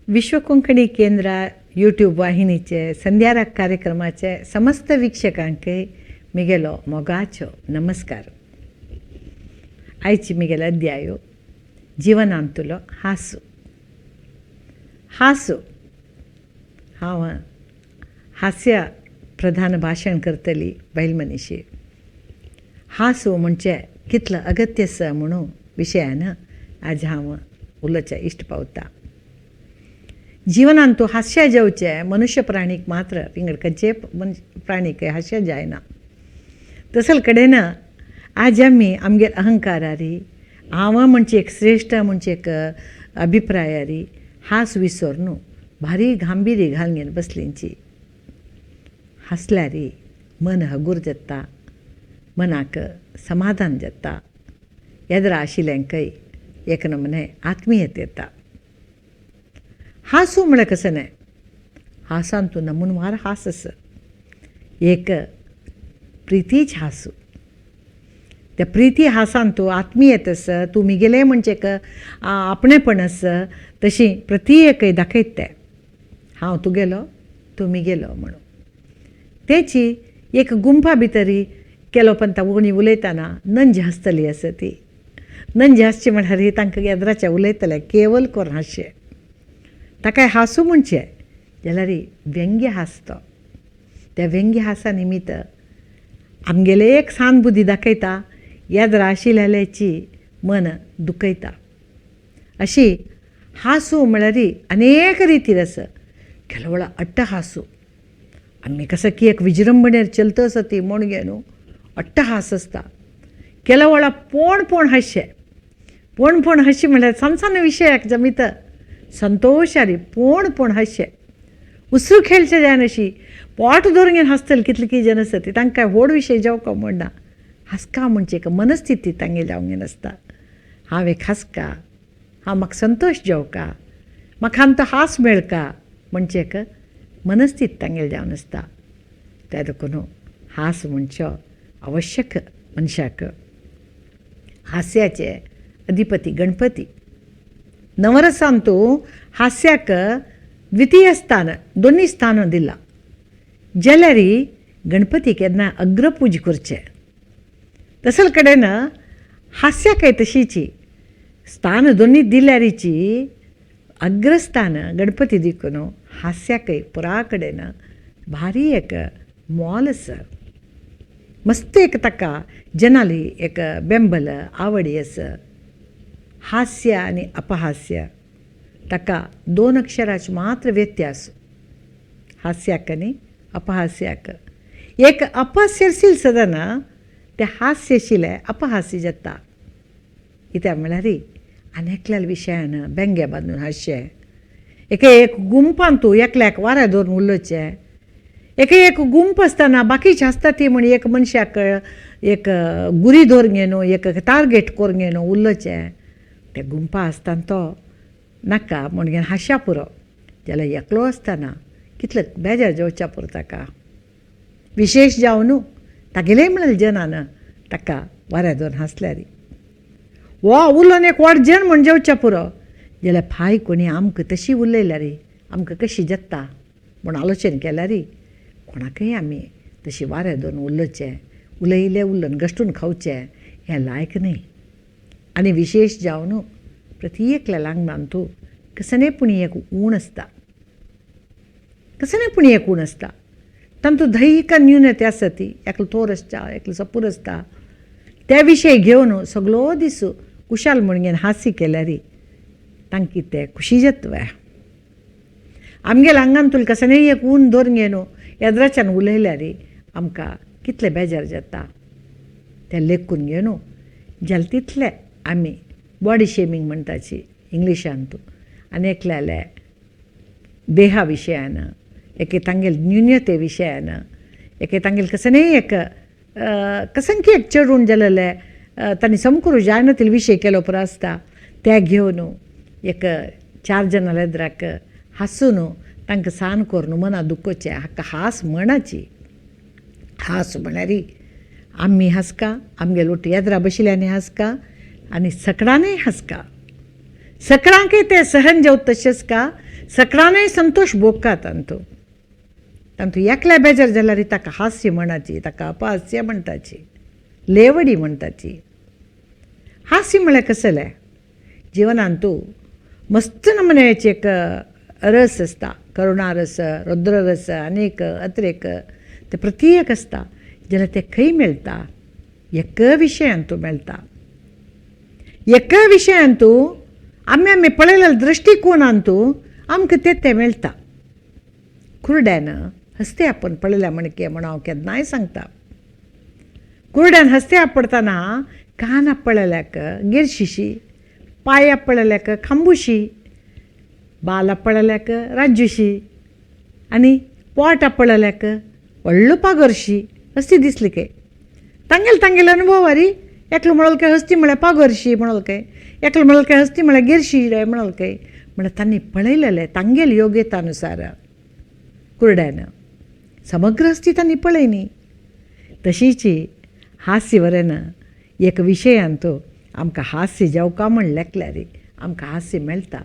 विश्व कोंकणी केंद्र यूट्यूब वाहिनीचे संध्याराग कार्यक्रमाचे समस्त वीक्षकांक मिगेलो मोगाचो नमस्कार. आयची मिगेलो अध्याय जिवनांतलो हासू. हासू हांव हास्य प्रधान भाशण करतली बायल मनीशी. हासू म्हणजे कितलो अगत्य आसा म्हणून विशयान आज हांव उलोवच्या इश्ट पावता. जिवनांत तूं हास्य जेवचें मनुष्य प्राणीक मात्र विंगड खंयचे प्राणीक हास्य जायना. तसल कडेन आज आमी आमगेर अहंकारारी हांव म्हणजे एक श्रेश्ठ म्हणजे एक अभिप्रायारी हास विसर न्हू भारी गांभिर्य घालून बसलींची. हांसल्यार मन हगूर जाता, मनाक समाधान जाता, येदरा आशिल्ल्यांकय एक नमूने आत्मीयत येता. हांसू म्हळ्यार कशें न्हय, हांसान तूं नमुनवार हांस आसा, एक प्रितीच हांसू. त्या प्रिती हांसान तूं आत्मीयत आसा, तूं मिगेलें म्हणजे एक आपणेपण आसा, तशी प्रती एकय दाखयत तें हांव तुगेलो तूं मिगेलो म्हणून. तेची एक गुंफा भितरी केलो पण कोणी उलयतना नंज हांसतली आसा ती. नंज हांसची म्हळ्यार तांकां येद्राचें उलयतलें केवल करून हांसचें, ताका हांसू म्हणचें जाल्यार व्यंग्य हांसतो. त्या व्यंग्य हांसा निमित्त आमगेले एक सान बुद्धी दाखयता, येद्रा आशिल्ल्याची मन दुखयता. अशी हांसू म्हळ्यार अनेक रितीर आसा. केलो वेळा अट्ट हांसू आमी कसो की एक विजृंभणेर चलता आसा ती म्हण गे न्हू अट्टहास आसता. केलो वेळा पोण पोण हांसचें, पोण पोण हांसचें म्हळ्यार सान सान विशयाक जमीत संतोशारी पोण पोण हांसचें. उसरू खेळचें जायना अशी पोट धरून घेवन हांसतले कितले की जन आसता ती तांकां व्हड विशय जावंक म्हणना. हांसका म्हणजे एक मनस्थिती तांगेली जावंक नासता. हांव एक हांसका, हांव म्हाका संतोश जावका, म्हाका आमकां हांस मेळका म्हणजे एक मनस्थिती तांगेली जावन आसता. त्या देखून हांस म्हणचो आवश्यक मनशाक. हास्याचे अधिपती गणपती. नवरसांतू हास्याक द्वितीय स्थान दोन्ही स्थान दिलां जाल्यार गणपती केन्ना अग्रपूज करचें. तसल कडेन हास्याकय तशीची स्थान दोन्ही दिल्यारीची अग्रस्थान गणपती देखून हास्याकय पुरा कडेन भारी एक मोल आसा. मस्त एक ताका जनाली एक बेंबल आवडी आसा. हास्य आनी अपहास्य ताका दोन अक्षराचे मात्र व्यत्यास, हास्याक आनी अपहास्याक. एक अपहास्यशील सदना तें हास्यशील अपहास्य जाता. कित्याक म्हळ्यार आनी एकल्या विशयान बेंगे बांदून हांसचें, एके एक गुंपान तूं एकल्याक वाऱ्यार दवरून उलोवचें, एक एक गुंप आसतना बाकीचे हांसता ती म्हण एक मनशाक एक गुरी दवरून घेवन एक टार्गेट करून घेवन उलोवचें. ते गुंपा आसतना तो नाका म्हण घेवन हांशा पुरो, जाल्यार एकलो आसतना कितले बेजार जावच्या पुरो ताका. विशेश जावन न्हू तागेले म्हळ्यार जनान ताका वाऱ्यार दवरून हांसल्यार हो उलोवन एक व्हड जन म्हण जेवच्या पुरो, जाल्यार फाय कोणी आमकां तशी उलयल्यार आमकां कशी जाता म्हूण आलोचन केल्यार कोणाकय आमी तशी वाऱ्यार दवरून उलोवचें, उलयलें उलोवन घश्टून खावचें हें लायक न्हय. आनी विशेश जावन प्रती एकल्या आंगणान तूं कसलें पूण एक ऊण आसता, कसलें पूण एक ऊण आसता. तांतूत दैहिक न्यूनता आसता ती, एकलो थोर आसता एकलो सपूर आसता. त्या विशय घेवन सगलो दीस कुशाल म्हण घेवन हांसी केल्यार तांकां तें खुशी जाता. आमगेल्या आंगान तुका कसलें एक ऊन दवरून घेवन येद्राच्यान उलयल्यार आमकां कितलें बेजार जाता. तें लेखून घेवन जालें तितलें आमी बॉडी शेमींग म्हणटाची इंग्लिशान तूं आनी एकल्याले देहा विशयान एके तांगेले न्यूनते विशयान एके तांगेले कसलेंय एक कसंकी एक चेडून जालेलें तांणी समकरू जायना तितले विशय केलो पुरो आसता ते घेवन एक चार जाणां एदराक हांसून तांकां सान करून मना दुखोवचें हाका हांस म्हणाची. हांस म्हळ्यार आमी हांसका, आमगे लोट येद्रा बशिल्ल्यांनी हांसका आनी सकडानय हांसका, सकडांकय तें सहन जावं तशेंच का सकडानय संतोष भोगता तांतू तांतू एकल्या बेजार जाल्यार ताका हास्य म्हणाची, ताका अपहास्य म्हणटाची, लेवडी म्हणटाची. हास्य म्हळ्यार कसलें जिवनांत तूं मस्त नमुन्याचे एक रस आसता, करुणारस, रुद्ररस, अनेक अत्रेक ते प्रत्येक आसता. जाल्यार ते खंय मेळटा? एका विशयान तूं मेळटा. एका विशयान तूं आमी आमी पळयलेल्या दृश्टिकोणान तूं आमकां ते तें मेळटा. कुरड्यान हस्ते आपण पळयल्या म्हणके म्हण हांव केन्नाय सांगता, कुरड्यान हस्ते आपडटना कान आपडल्याक गिरशिशी, पांय आपडल्याक खांबुशी, बाल आपडल्याक राजूशी आनी पोट आपडल्याक व्हडलो पागरशी हस्ती दिसली काय. तांगेले तांगेले अनुभव आरी. एकलो म्हणल काय हस्ती म्हळ्यार पागरशी म्हणल काय, एकलो म्हणल काय हस्ती म्हळ्यार गिरशी म्हणल काय. म्हळ्यार तांणी पळयलेलें तांगेले योग्यतानुसार कुरड्यान समग्र हस्ती तांणी पळयनी. तशीच हास्य वरेन एक विशयान तो आमकां हास्य जेवका म्हण लेखल्यार आमकां हास्य मेळटा.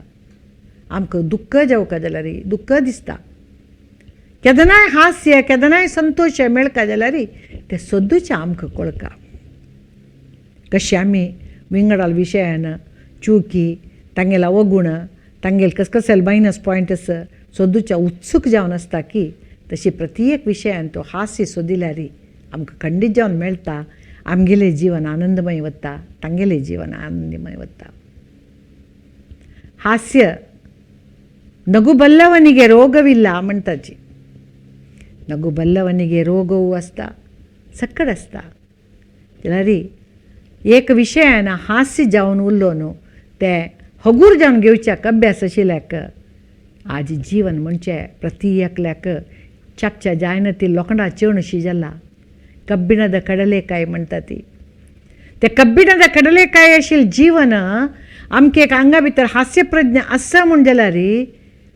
आमकां दुख्ख जेवका जाल्यार दुख्ख दिसता. केदनाय हास्य केदनाय संतोश मेळका जाल्यार तें सद्दूचें आमकां कळका. कशें आमी विंगडाल विशयान चुकी, तांगेले अवगुण, तांगेले कसकसेल मायनस पॉयंट आसा सोदूच्या उत्सूक जावन आसता की तशी प्रत्येक विशयान तो हास्य सोदिल्यार आमकां खंडीत जावन मेळटा. आमगेलें जीवन आनंदमय वता, तांगेलें जीवन आनंदमय वता. ಹಾಸ್ಯ ನಗುಬಲ್ಲವನಿಗೆ ರೋಗವಿಲ್ಲ म्हणटाची. ನಗುಬಲ್ಲವನಿಗೆ ರೋಗವೂ आसता, सक्कड आसता. जाल्यार एक विशयान हास्य जावन उरलो न्हू तें हगूर जावन घेवच्याक अभ्यास आशिल्ल्याक आज जीवन म्हणजे प्रति एकल्याक चाकच्या जायना ती लोखंडा चेणशी जाला. ಕಬ್ಬಿಣದ ಕಡಲೆಕಾಯಿ म्हणटा ती, ते कब्बिणದ ಕಡಲೆಕಾಯಿ आशिल्लें जीवन आमकां एक आंगा भितर हास्यप्रज्ञा आसा म्हूण जाल्यार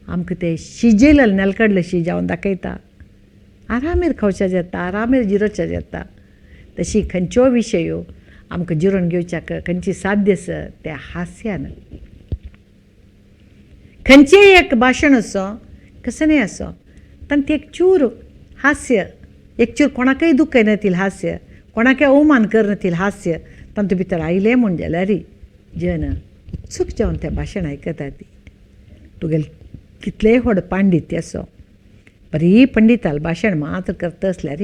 आमकां तें शिजयलें नेलकडलें जावन दाखयता. आरामेर खावच्या जाता, आरामेर जिरोवच्या जाता. तशी खंयच्यो विशयो आमकां जिरोवन घेवच्याक खंयची साध्य आसा त्या हास्यान. खंयचेय एक भाशण आसो कसलेंय आसो तांतूं एक चूर हास्य, एक चूर कोणाकय दुखय नातील हास्य, कोणाकय अवमान करनातील हास्य तातूंत भितर आयलें म्हूण जाल्यार जन उत्सूक जावन तें भाशण आयकता. ती तुगेलें कितलेंय व्हड पांडित्य आसो, बरी पंडिताल भाशण मात्र करता आसल्यार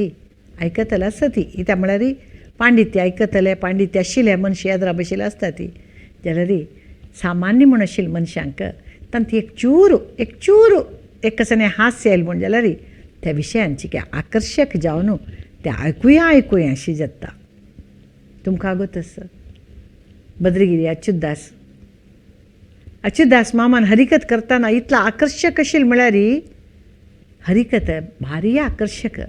आयकतले आसता ती. कित्याक म्हळ्यार पांडित्य आयकतले, पांडित्य आशिल्ले मनशां येद्रा बशिल्ले आसता ती. जाल्यार सामान्य म्हूण आशिल्ले मनशांक तांतूं एक चूर एक चूर एक कसलें हास्य आयलें म्हूण जाल्यार त्या विशयांची काय आकर्शक जावन तें आयकुया आयकुया अशी जाता. तुमकां अगोत आसा बद्रिगिरी अच्युतदास, अच्युतदास मामान हरिकत करतना इतलो आकर्शक आशिल्लें म्हळ्यार हरिकत भारी आकर्शक.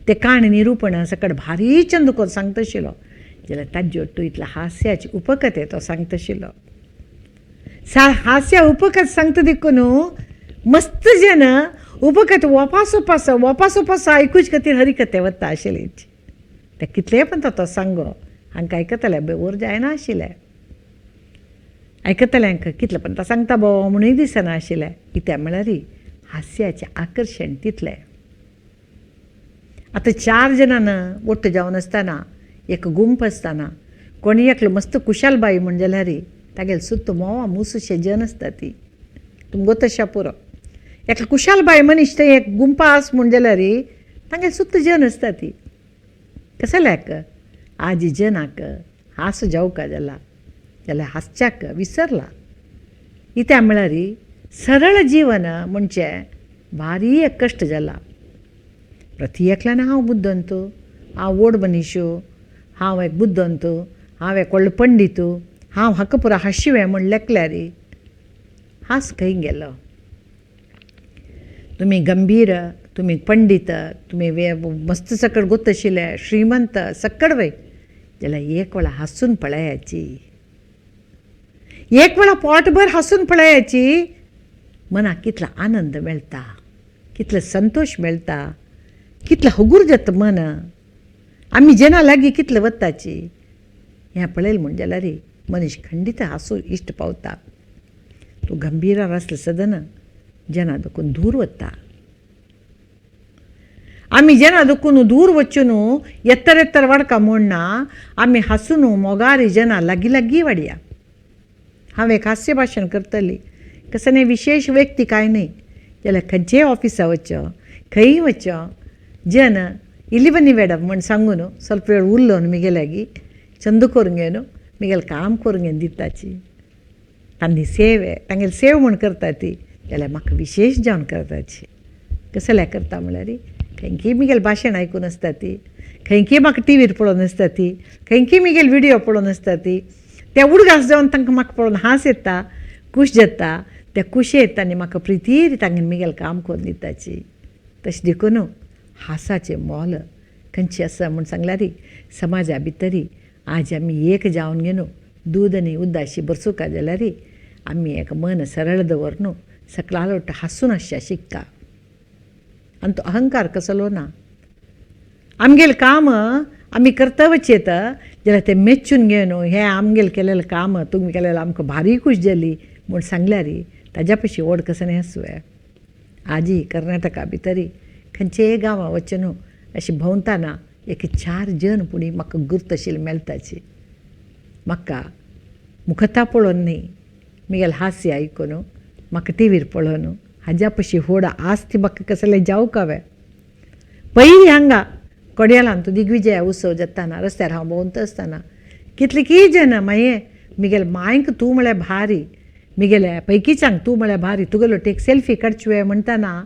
ते काणी निरूपण सकट भारी चंद करून सांगता आशिल्लो. जाल्यार ताजे तूं इतलो हास्याची उपकत तो सांगता आशिल्लो. हास्या उपकत सांगता देखून मस्त जन उपकत वापास वापास वापास वापास आयकूच खातीर हरिकते वता आशिल्ली. ते कितलें पण तो सांगो हांकां आयकतले बेवर जायना आशिल्लें. आयकतल्यांक कितलें पण तो सांगता बो म्हणूय दिसना आशिल्लें. कित्याक म्हळ्यार हास्याचें आकर्शण तितलें. आतां चार जाणां ಒಟ್ಟು जावन आसतना एक गुंप आसतना कोणी एकलो मस्त कुशालबाई म्हण जाल्यार तागेले सुत्त मोवा मुसुशे जन आसता ती तुमकां तशें पुरो. एकलो कुशालबाई मनीस थंय एक गुंपा आस म्हूण जाल्यार तांगेले सुत्त जन आसता ती. कसल्याक आज जनाक हास जावका जाला जाल्यार हासच्याक विसरला. कित्याक म्हळ्यार सरळ जीवन म्हणजे भारी एक कश्ट जाला. प्रति एकल्यान हांव बुद्दंत, हांव व्हड मनीस, हांव एक बुद्दंत, हांव एक व्हडलो पंडीत, हांव हाका पुरो हांशिवें म्हूण लेखल्यार हांस खंय गेलो? तुमी गंभीर, तुमी पंडीत, तुमी मस्त सकड गोत आशिल्ले, श्रीमंत सकड वय जाल्यार एक वेळा हांसून पळयाची, एक वेळा पोटभर हांसून पळयाची, मनाक कितलो आनंद मेळटा, कितलो संतोश मेळटा, कितलो हगूर जाता मन. आमी जेन्ना लागीं कितले वताची हें पळयलें म्हूण जाल्यार मनीस खंडीत हांसू इश्ट पावता. तूं गंभीरार आसलें सदन जना देखून दूर वता. आमी जना देखून दूर वचून एत्तर एत्तर वाडका म्हणना, आमी हासून मोगारी जना लागीं लागीं वाडया. हांव एक हास्य भाशण करतली, कसं न्ही विशेश व्यक्ती कांय न्हय, जाल्यार खंयचेय ऑफिसा वचो खंयी वचो जन इल्ली बन्नी मॅडम म्हण सांगून ಸ್ವಲ್ಪ वेळ उरलो न्हू मिगे लागीं चंद करून घेवन मिगेलें काम करून घेवन दिताची. तांणी सेवे तांगेली सेव म्हूण करता ती, जाल्यार म्हाका विशेश जावन करताची. कसल्या करता म्हळ्यार खंयकी मिगेलें भाशण आयकून आसता ती, खंयकी म्हाका टिवीर पळोवन आसता ती, खंयकी मिगेले विडियो पळोवन आसता ती, त्या उडगास जावन तांकां म्हाका पळोवन हांस येता, खूश जाता. त्या खुशयेत आनी म्हाका प्रितीर तांगेलें मिगेलें काम करून दिताची. तशें देखून हांसाचें मोल खंयचें आसा म्हूण सांगल्यार समाजा भितरी आज आमी एक जावन घेवन दूद आनी उद्दाशी बरसुका जाल्यार आमी एक मन सरळ दवरून सकला लोट हांसून आसचें शिकता. आनी तो अहंकार कसलो ना. आमगेलें काम आमी करता वचयेत जाल्यार तें मेच्चून घेवन हें आमगेलें केलेलें काम तुमी केलेलें आमकां भारी खूश जाली म्हूण सांगल्यार ताज्या पशी व्हड कसलें आसूं. आजी कर्नाटका भितरी खंयचेय गांवां वचून अशें भोंवतना एक चार जन पुणी म्हाका गुर्त आशिल्ले मेळटाची. म्हाका मुखता पळोवन न्हय, मिगेलें हास्य आयकून म्हाका टिवीर पळोवन हाज्या पशी व्हड आस्ती म्हाका कसलें जावंक हांवें. पयलीं हांगा कोडयालान तूं दिग्विजया उत्सव जाताना रस्त्यार हांव भोंवता आसतना कितलीं जन मागीर मिगेले मांयक तूं म्हळ्यार भारी, मिगेले पैकीच्यांक तूं म्हळ्यार भारी, तुगेलो एक सेल्फी काडची म्हणटना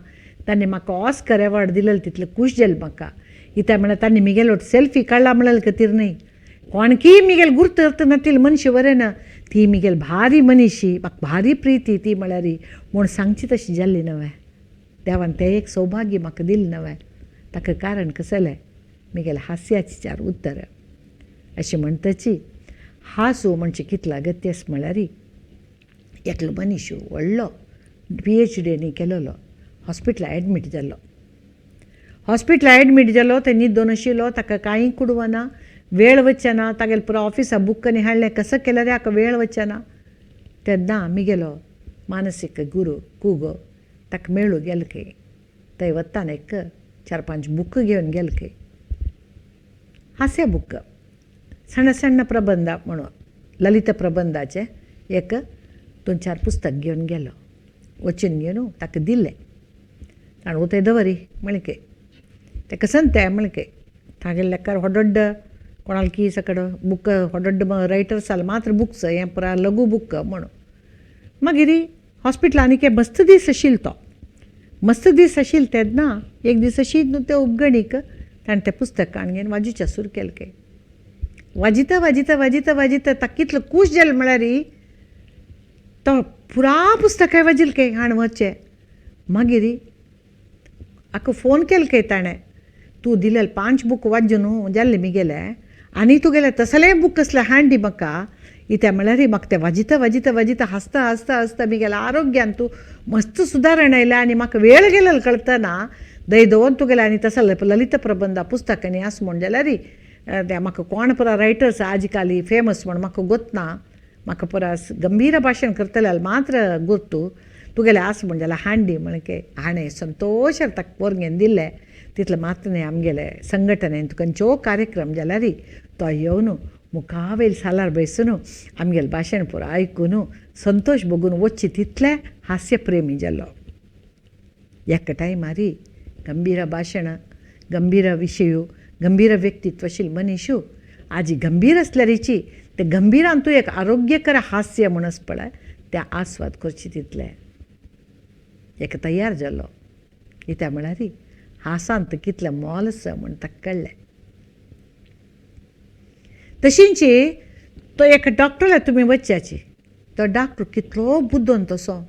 तांणी म्हाका ऑस्कर एवॉर्ड दिलेलो तितलें खूश जालें म्हाका. कित्याक म्हळ्यार तांणी मिगेलो सेल्फी काडला म्हणलें खातीर न्हय, कोणकीय मिगेल गुर्त अर्थ नातिल्ले मनशां बरें ना ती मिगेल भारी मनीशी म्हाका भारी प्रिती ती म्हळ्यार म्हूण सांगची तशी जाल्ली नवें. देवान तें एक सौभाग्य म्हाका दिलें नवें. ताका कारण कसलें मिगेल हास्याची चार उत्तर. अशें म्हणटची हांसू म्हणजे कितलो अगत्य म्हळ्यार एकलो मनीस व्हडलो PhD केलेलो हॉस्पिटलां एडमीट जाल्लो. हॉस्पिटलां एडमीट जालो थंय न्हिदोन आशिल्लो, ताका कांय कुडवना, वेळ वचना, तागेले पुरो ऑफिसा बूक आनी हाडलें, कसो केल्यार हाका वेळ वचना. तेन्ना मिगेलो मानसीक गुरू कुगो ताका मेळूं गेलो खंय, थंय वतना एक चार पांच बूक घेवन गेलो खंय, हास्य बूक सण्ण सण्ण प्रबंध म्हणून ललित प्रबंधाचें एक दोन चार पुस्तक घेवन गेलो. वचून घेवन ताका दिलें, ताणें थंय दवरी म्हणलें खंय, ताका संतें म्हणलें खंय, तागेले लेखार व्हड कोणाल की सकड बूक व्हड रायटर्स आसले मात्र बुक्स हें पुरा लघु बूक म्हणून. मागीर हॉस्पिटलान आनी मस्त दीस आशिल्लो तो, मस्त दीस आशिल्लो तेन्ना एक दीस अशी न्हू ते उपगणीक ताणें तें पुस्तक काडून घेवन वाजीच्या सुरू केलें खंय. वाजिता वाजिता वाजिता वाजिता ताका कितलो खूश जालें म्हळ्यार तो पुरा पुस्तकां वाजिल्लें खंय हाण वचचें. मागीर हाका फोन केलो खंय ताणें, तूं दिलेले 5 बूक वाज्यो न्हू जाल्ले मिगेले आनी तुगेले तसलेय बूक कसले हाड दी म्हाका. इत्या म्हळ्यार म्हाका तें वाजिता वाजिता वाजिता हांसता हांसता हांसता मिगेल्या आरोग्यान तूं मस्त सुदारणा आयल्या आनी म्हाका वेळ गेलेलो कळतना दय दवरून तुगेले आनी तसले ललित प्रबंधा पुस्तकांनी आस म्हूण जाल्यार तें म्हाका कोण पुरा रायटर्स आजकाल फेमस म्हूण म्हाका गोतना, म्हाका पुरा गंभीर भाशण करतले मात्र गोत्तू तुगेले आस म्हूण जाल्यार हांडी म्हणके हाणें संतोश ताका पोर घेवन दिल्लें. तितलें मात्र न्हय आमगेले संघटनेन खंयचो कार्यक्रम जाल्यार तो येवन मुखावयल सालार बसून आमगेलें भाशण पुरो आयकून संतोश भोगून वचची तितलें हास्यप्रेमी जालो. एका टायमार गंभीर भाशण, गंभीर विशय, गंभीर व्यक्तित्व आशिल्लो मनीस आजी गंभीर आसल्यारीची ते गंभीरान तूं एक आरोग्यकर हास्य म्हूण आसा पळय तें आस्वाद करचे तितलें एक तयार जालो. कित्याक म्हळ्यार हांसांत कितलें मोल आसा म्हूण ताका कळ्ळें. तशींच तो एका डॉक्टराक तुमी वचच्याची, तो डॉक्टर कितलो बुद्दोन तसो,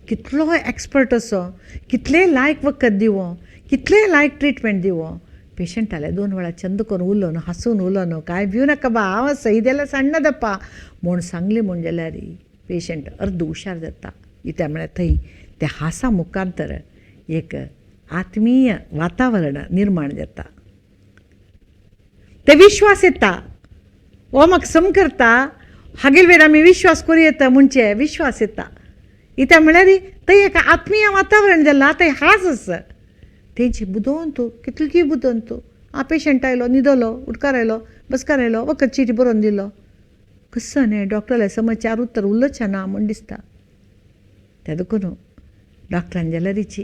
कितलो एक्सपर्ट असो, कितलें लायक वखद दिवं, कितलें लायक ट्रिटमेंट दिवं, पेशंटाले 2 वेळा चंद करून उलोवन हांसून उलोवन कांय भिवू नाका बा हांव आसा इदेल्या सण्ण दप्पा म्हूण सांगलें म्हूण जाल्यार पेशंट अर्द हुशार जाता. कित्याक म्हळ्यार थंय त्या हांसा मुखांतर एक आत्मीय वातावरण निर्माण जाता, ते विश्वास येता, हो म्हाका सम करता, हागेल वेळ आमी विश्वास करूं येता म्हणचे विश्वास येता. इत्या म्हळ्यार थंय एक आत्मीय वातावरण जालां, थंय हास आसा. तेंची बुदवंत तूं, कितली बुदवंत तूं. आं, पेशंट आयलो, न्हिदलो, उठकार आयलो, बसकार आयलो, वखद चिटी बरोवन दिलो. कसो न्ही डॉक्टराले समज चार उत्तर उलोवचें ना म्हूण दिसता. तें देखून डॉक्टरान जाल्यारीची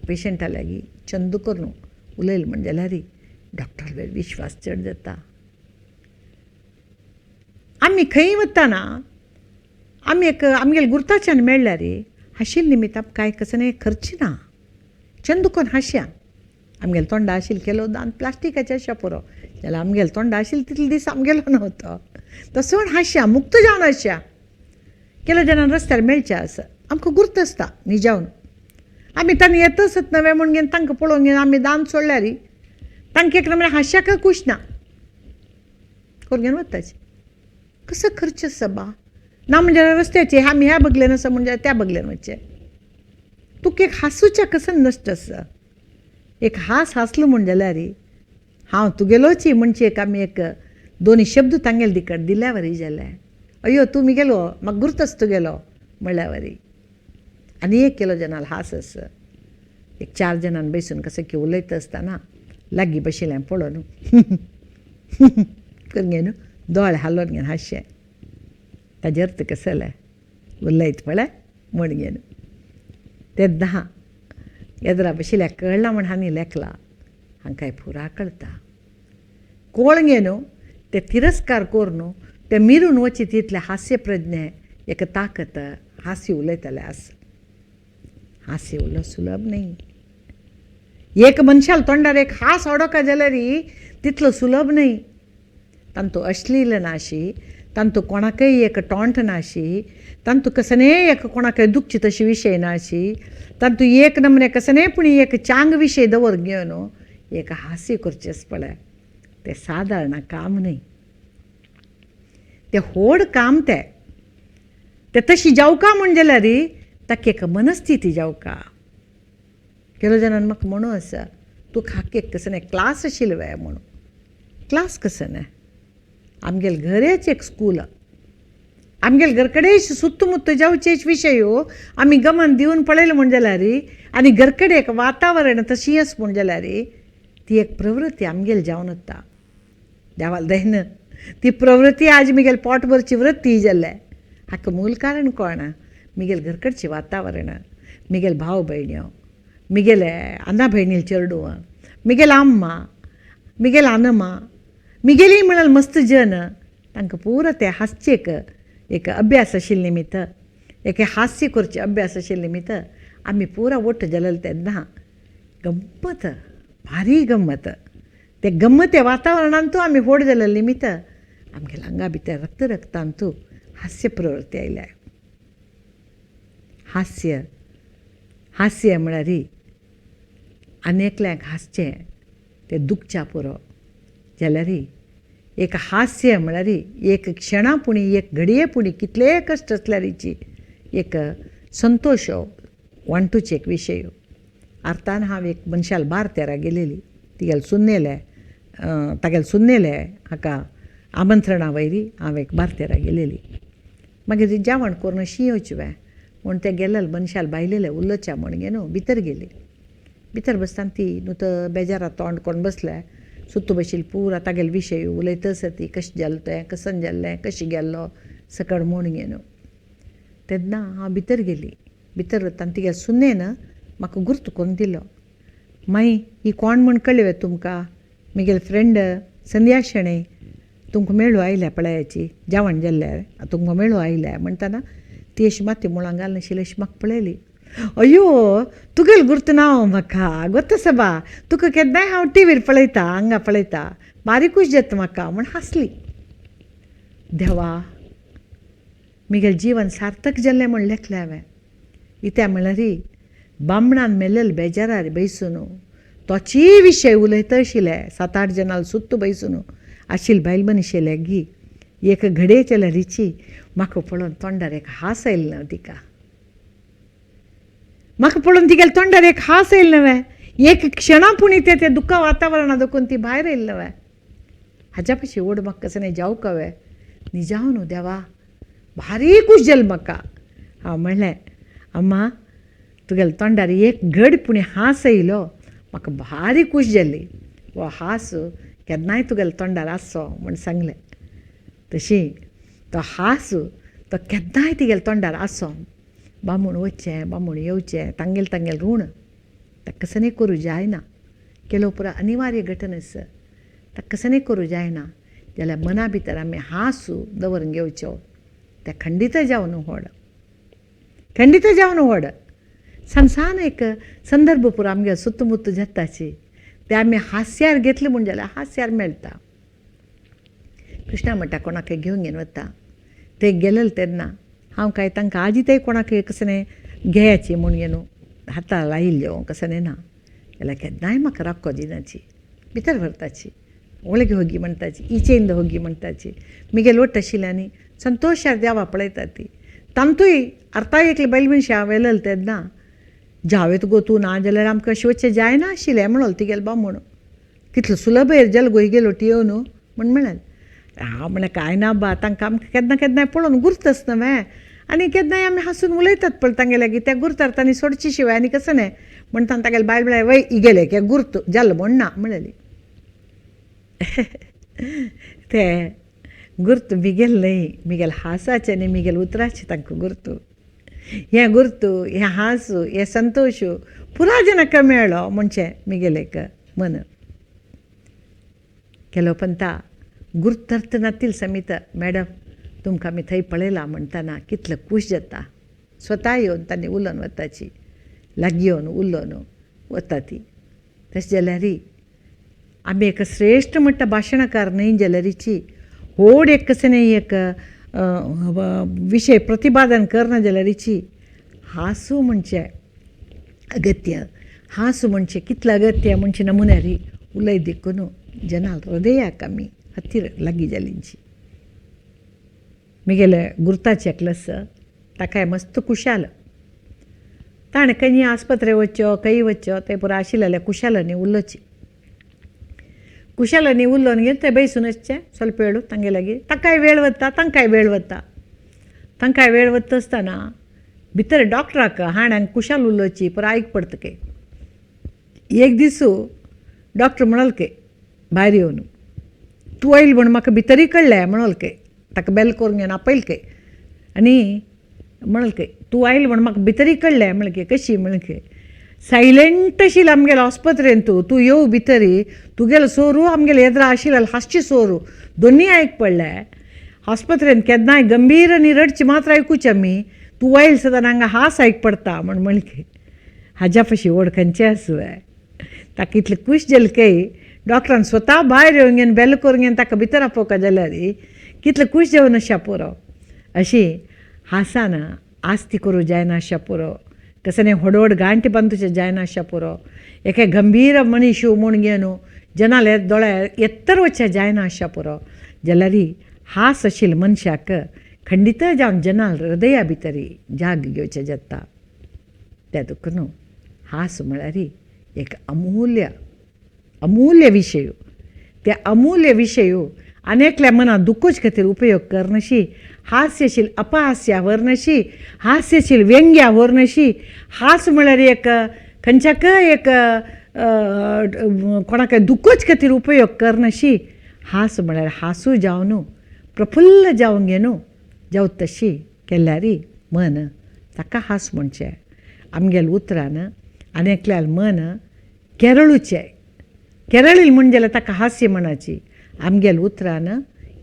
पेशंटा लागीं चंद करून उलयलें म्हण जाल्यार डॉक्टरा विश्वास चड जाता. आमी खंय वतना आमी एक आमगेले गुर्ताच्यान मेळ्ळ्यार हांशील निमित्त कांय कसलें खर्च ना. चंद करून हांशया. आमगेले तोंडा आशिल्लें केलो दांत प्लास्टिकाचे आशा पुरो, जाल्यार आमगेले तोंडा आशिल्लें तितले दीस आमगेलो न्हवतो. तसो हांशया, मुक्त जावन हांशया. केलो जाणां रस्त्यार मेळचें आसा, आमकां गुर्त आसता निजावन. आमी तांणी येतच नवें म्हूण घेवन तांकां पळोवन घेवन आमी दांत सोडल्यार तांकां एक नमरे हांशाक खूश ना करून घेवन वताचे. कसो खर्च आसा बा ना म्हणजे रस्त्याचे आमी ह्या बगलेन आसा म्हणजे त्या बगलेन वचचें. तुका एक हांसूच्या कसं नश्ट आसा. एक हांस हांसलो म्हूण जाल्यार हांव तुगेलोची म्हणचे एक आमी एक दोनी शब्द तांगेले दिकट दिल्या वरी जालें. अयो तूं मिगेलो, म्हाका गुर्त आसा तुगेलो म्हणल्या वरी. आनी एक केलो जाणां हांस आसा. एक चार जाणां बसून कसो की उलयता आसतना लागीं बशिल्लें पळोवन करून घेवन दोळे हालोवन घेवन हांशें. ताजें अर्थ कसो जालें उलयत पळय म्हूण घेवन तेन्ना येद्रा बशिल्ल्या कळ्ळां म्हूण हांणी लेखलां हांकां पुरा कळटा. कोळ घेवन ते तिरस्कार करून ते मिरून वची तितले हास्य प्रज्ञे एक ताकत हास्य उलयतले आसा. हास्य उलोवप सुलभ न्ही. एक मनशाल तोंडार एक हास अडोवका जाल्यार तितलो सुलभ न्ही. तांतू अश्लील नाशी, तांतू कोणाकय एक टॉंट नाशी, तांतू कसनेय एक कोणाकय दुखची तशी विशय नाशी, तांतू एक नमने कसनेय पूण एक चांग विशय दवर घेवन एक हास्य करचेंच पळय तें सादारण काम न्ही. तें व्हड काम. तें तें तशी जावका म्हूण जाल्यार ताका एक मनस्थिती जावका. केलो जाणान म्हाका म्हणून आसा तूं खाक एक कसो न्ही क्लास आशिल्लो वे म्हणून. क्लास कसो न्ही, आमगेले घरेच एक स्कूल. आमगेले घर कडेन सुत्त मुत्त जावचेच विशय आमी गमन दिवन पळयलें म्हूण जाल्यार आनी घर कडेन एक वातावरण तशी आसा म्हूण जाल्यार ती एक प्रवृत्ती आमगेली जावन वता. देवाल दयन ती प्रवृत्ती आज मिगेल पोट भरची वृत्ती जाल्ले. हाका मूल कारण कोण? मिगेल घरकडचें वातावरण, मिगेल भाव भयण्यो, मिगेले अण्णा भयणील चेडूं, मिगेल अम्मा, मिगेल अनमा, मिगेली म्हळ्यार मस्त जन तांकां पुरो ते हांसचेक एक अभ्यास आशिल्ले निमित्त, एक हास्य करचे अभ्यास आशिल्ले निमित्त आमी पुरा ओट्ट जालेले तेन्ना गम्मत, भारी गम्मत. ते गम्मते वातावरणांतू आमी व्हड जालेले निमित्त आमगेल्या आंगा भितर रक्त रक्तांतू हास्य प्रवृत्ती आयल्या. हास्य हास्य म्हळ्यार आनी एकल्याक हांसचें तें दुखच्या पुरो जाल्यार एक हास्य म्हळ्यार एक क्षणा पुणी एक घडये पुणी कितलेय कश्ट आसल्यारीची एक संतोश वांटूचे एक विशय. अर्थान हांव एक मनशाल बार तेरा गेलेली तिगेले सुन्नेले तागेले सुन्नेले हाका आमंत्रणा वयरी हांव एक बार तेरा गेलेली. मागीर जेवण करून अशी येवची वे म्हूण ते गेलेले मनशाल बायलेले उलोवच्या म्हूण घेवन भितर गेली. भितर बसतना ती न्हू तर बेजारा तोंड करून बसले सुत्तू बशिल्ली पुरा तागेले विशय उलयत आसा ती कशें जालें तें कसन जाल्लें कशें गेल्लो सकळ म्हूण घेवन. तेन्ना हांव भितर गेली. भितर वतना तिगेले सुनेन म्हाका गुर्त करून दिलो. माई ही कोण म्हूण कळ्ळी वे तुमकां? म्हगेले फ्रेंड संध्या शणै तुमकां मेळूं आयल्या पळयाची जेवण जाल्लें तुमकां मेळूं आयल्या म्हणटना ती अशी माती मुळां घालून आशिल्ली अशी म्हाका पळयली. अयो तुगेलें गुर्त ना म्हाका गोत आसा बा तुका केन्नाय हांव टिवीर पळयता हांगा पळयता बारीकूच जाता म्हाका म्हूण हांसली. देवा म्हगेलें जिवन सार्थक जाल्लें म्हूण लेखलें हांवें. इत्या म्हळ्यार बामणान मेल्लेले बेजारार बैसून तोचीय विशय उलयता आशिल्ले सात आठ जाणां सुत्त बैसून आशिल्ले बायल मनीस लागीं एक घडयेच्या लरीची म्हाका पळोवन तोंडार एक हांस आयलो ना तिका. म्हाका पळोवन तिगेले तोंडार एक हांस आयलो नवें. एक क्षणा पूण ते ते दुख्खा वातावरणा देखून ती भायर आयली नवें. हाज्या पशी व्हड म्हाका कसो न्ही जावं कवे निजाव न्हू देवा भारी खूश जालें म्हाका. हांव म्हणलें, अम्मा तुगेल्या तोंडार एक घड पुणी हांस येयलो म्हाका भारी खूश जाली, हो हांस केन्नाय तुगेल्या तोंडार आसचो म्हूण सांगलें. तशी तो हांस तो केन्नाय तिगेल्या तोंडार आसचो. बामूण वचचें बामूण येवचें, तांगेलें तांगेलें ऋण ताका कसो करूं जायना, केलो उपरांत अनिवार्य घटन आसा, ताका कसो करूं जायना जाल्यार मना भितर आमी हांस दवरून घेवचो, तें खंडीत जावन व्हड, खंडीत जावन व्हड. सान सान एक संदर्भ पुरो आमगे सुत्तमुत्त जाताची ते आमी हास्यार घेतले म्हूण जाल्यार हास्यार मेळटा. कृष्णा म्हणटा कोणाक घेवन घेवन वता, ते गेलेले तेन्ना हांव काय तांकां आजी ते कोणाक कसलें घेयाची म्हूण घेवन हाता लायिल्ल्यो कसलें ना जाल्यार केन्नाय म्हाका राखो दिनाची, भितर व्हरताची, ಒಳಗೆ ಹೋಗಿ म्हणटाची, ಈಚೆಯಿಂದ ಹೋಗಿ म्हणटाची. मिगेल वट आशिल्ल्यानी संतोशार देवा पळयता ती तांतूय अर्था एकले बैल मनशां हांव व्हेलें तेन्ना जावेत गो तूं ना जाल्यार आमकां अशें वचचें जायना आशिल्लें म्हणोन तिगेलो बामण कितलो सुलभ जल गो गेलो टी येवन म्हण म्हणलें. हांव म्हणलें कांय ना बा, तांकां आमकां केन्ना केन्नाय पळोवन गुर्तच न्हय आनी केन्नाय आमी हांसून उलयतात पळय तांगे लागीं, त्या गुर्तार तांणी सोडची शिवाय आनी कसो न्हय म्हणटा तागेले बायल म्हळ्यार वय इगेले के गुर्त जाल म्हण ना म्हणलेली. ते गुर्त मिगेल न्हय, मिगेल हांसाचें आनी मिगेल उतराचें तांकां गुर्त. हें गुर्त, हें हांस, हें संतोश पुरा जेन्ना मेळ्ळो म्हणचें मिगेल एक मन. केलो पंता गुर्त नातील समीत मॅडम तुमकां आमी थंय पळयलां म्हणटना कितलें खूश जाता, स्वता येवन तांणी उलोवन वताची, लागीं येवन उलोवन वता ती. तशें जाल्यार आमी एक श्रेश्ठ म्हणटा भाशणकार न्हय जाल्यारीची व्हड एक कशें न्हय एक विशय प्रतिपादन करना जाल्यारीची हांसू म्हणचें अगत्य, हांसू म्हणचें कितलें अगत्य म्हणचें नमुन्यारी उलय देखून जनाल हृदयाक आमी हत्तीर लागीं जालींची. मिगेले गुर्ताचें एकलें आसा ताकाय मस्त खुशाल, ताणें खंय आस्पत्रे वच्चो खंय वच्चो तें पुरो आशिल्लें खुशालांनी उलोवची, कुशालांनी उलोवन घेवन ते बैसून वचचें स्वल्प वेळ तांगे लागीं, ताकाय वेळ वता तांकांय वेळ वता. तांकांय वेळ वता आसतना भितर डॉक्टराक हाणांक कुशाल उलोवची पुरो आयक पडटा के. एक दीस डॉक्टर म्हणल के भायर येवन तूं आयल म्हण म्हाका भितरय कळ्ळें म्हणल के, ताका बेल करून घेवन आपयल के आनी म्हणल के तूं आयल म्हण म्हाका भितरय कळ्ळें म्हणलें के कशी म्हणलें के सायलेंट आशिल्लें आमगेले आस्पत्रेंत तूं, तूं येव भितरी तुगेलो सोरू आमगेले येद्रा आशिल्ले हांसचे सोरू दोनीय आयक पडले. आस्पत्रेंत केन्नाय गंभीर आनी रडची मात्र आयकुची आमी, तूं आयल सदां हांगा हांस आयक पडटा म्हण म्हणलें के. हाज्या पशी व्हड खंयचें आसूं ताका इतलें खूश जालें की डॉक्टरान स्वता भायर येवन घेवन बेल करून घेवन ताका भितर आपोवका जाल्यार कितलें खूश जावन अशें पुरो. अशी हांसान आस्ती करूं जायना अशें पुरो, कसं न्हय व्हड व्हड गांठी बांदूचे जायना अशें पुरो, एके गंभीर मनीश म्हूण घेवन जनाले दोळे एत्तर वचचें जायना अशें पुरो, जाल्यार हांस आशिल्ल्या मनशाक खंडीत जावन जनाल हृदया भितर जाग घेवचें जाता. त्या देखून हांस म्हळ्यार एक अमूल्य अमूल्य विशय. त्या अमूल्य विशय अनेकल्या मनात दुखोच खातीर उपयोग करनशी, हास्यशील अपहास्या व्हरनशी, हास्यशील व्यंग्या व्हरनशी. हास म्हळ्यार एक खंयच्याकय एक कोणाकय दुखोच खातीर उपयोग करनशी. हास म्हळ्यार हांसू जावन प्रफुल्ल जावन घेवन जावं तशी केल्यार मन ताका हास म्हणचें. आमगेल्या उतरान आनी एकल्यान मन केरळूचें, केरळील म्हण जाल्यार ताका हास्य म्हणाची. आमगेल्या उतरान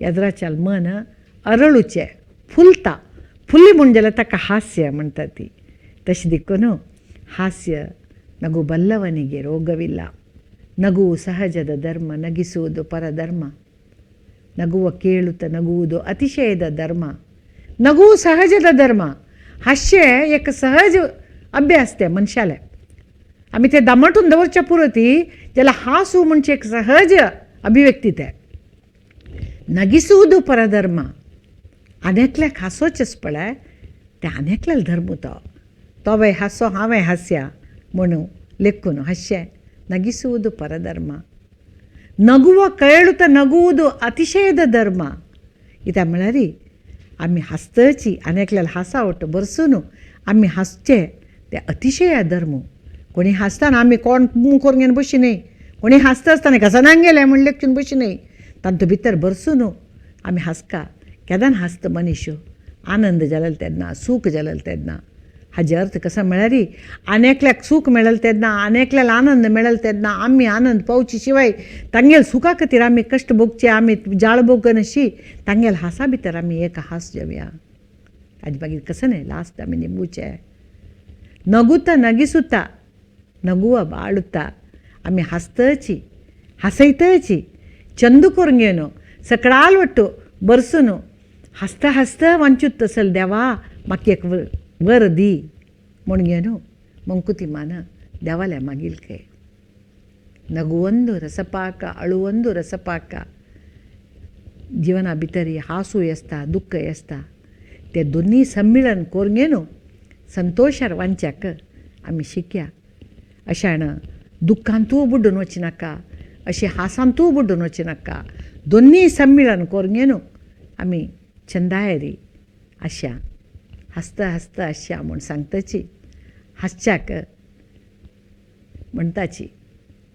येद्राच्यान मन अरळूचें, फुलता, फुल्ली म्हण जाल्यार ताका हास्य म्हणटा ती. तशें देखून ಹಾಸ್ಯ ನಗು ಬಲ್ಲವನಿಗೆ ರೋಗವಿಲ್ಲ, ನಗುವು ಸಹಜದ ಧರ್ಮ, ನಗಿಸುವುದು ಪರಧರ್ಮ, ನಗುವ ಕೇಳುತ್ತ ನಗುವುದು ಅತಿಶಯದ ಧರ್ಮ. ನಗುವು ಸಹಜದ ಧರ್ಮ. हास्य एक सहज अभ्यास ते मनशाले आमी ते दामटून दवरच्या पुरो ती जाल्यार हांसू म्हणजे एक सहज अभिव्यक्ती ते. नगिसुವುದು परधर्म, आनी एकल्याक हांसोचेच पळय तें आनी एकल्याक धर्म तो, तोवय हांसो हांवें हांसया म्हणून लेखून हांशें ನಗಿಸುವುದು ಪರಧರ್ಮ. ನಗುವ ಕೇಳುತ್ತ ನಗುವುದು ಅತಿಶಯದ ಧರ್ಮ. ಇದ म्हळ्यार आमी हांसतची आनी एकल्याक हांसावट भरसून आमी हांसचें तें अतिशय अधर्म. कोणी हांसतना आमी कोण मूं करून घेवन बशी न्हय, कोणी हांसता आसतना कसनाक गेलें म्हूण लेगून बशी न्हय, तांतू भितर भरसून आमी हांसका. केदन हांसता मनीस आनंद जालेलो तेन्ना, सूख जालेलो तेन्ना. हाजे अर्थ कसो म्हळ्यार आनी एकल्याक सूख मेळ्ळें तेन्ना, आनी एकल्याक आनंद मेळ्ळो तेन्ना आमी आनंद पावचे शिवाय तांगेले सुखा खातीर आमी कश्ट भोगचे, आमी जाळ भोगनाशी तांगेले हांसा भितर आमी एक हांस घेवया. हाजे मागीर कसो न्हय लास्ट आमी निंबूचे नगुता नगिसुता नगुवा बाळुता आमी हांसतची हांसयतची चंदू करून घेवन सकळाल वट्टू बरसून हांसता हांसता वांचूत तसल देवा म्हाका एक वर दी म्हूण घेवन मंकुतिमान देवाल्या मागील खे. ನಗುವೊಂದು ರಸಪಾಕ, ಅಳುವೊಂದು ರಸಪಾಕ. जिवना भितर हांसूय आसता, दुख्खय आसता, ते दोनूय सम्मेळन करून घेवन संतोशार वांच्याक आमी शिकया. अशान दुख्खांतूय बुडून वचनाका, अशें हांसांतूय बुडून वचनाका, दोनूय सम्मेळन करून घेवन आमी चंदायरी आशा हांसता हांसता आशा म्हूण सांगताची हांसच्याक म्हणटाची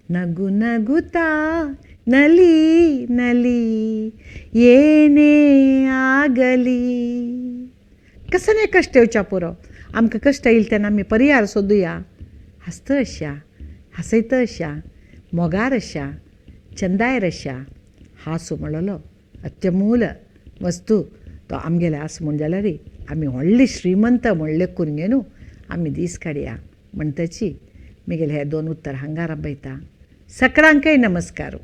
ನಗು ನಗುತ್ತಾ ನಲಿ ನಲಿ ಏನೇ ಆಗಲಿ. कसले कश्ट येवच्या पुरो, आमकां कश्ट येयले तेन्ना आमी परिहार सोदुया. हांसता अशा हांसयता अशा मोगार अशा चंदायर अशा हांसो म्हणलेलो अत्यमूल वस्तू तो आमगेले आसा म्हूण जाल्यार आमी व्हडले श्रीमंत म्हणले करून न्हू आमी दीस काडया म्हणटची म्हगेले हे दोन उत्तर हांगा राबयता. सकळांकय नमस्कार.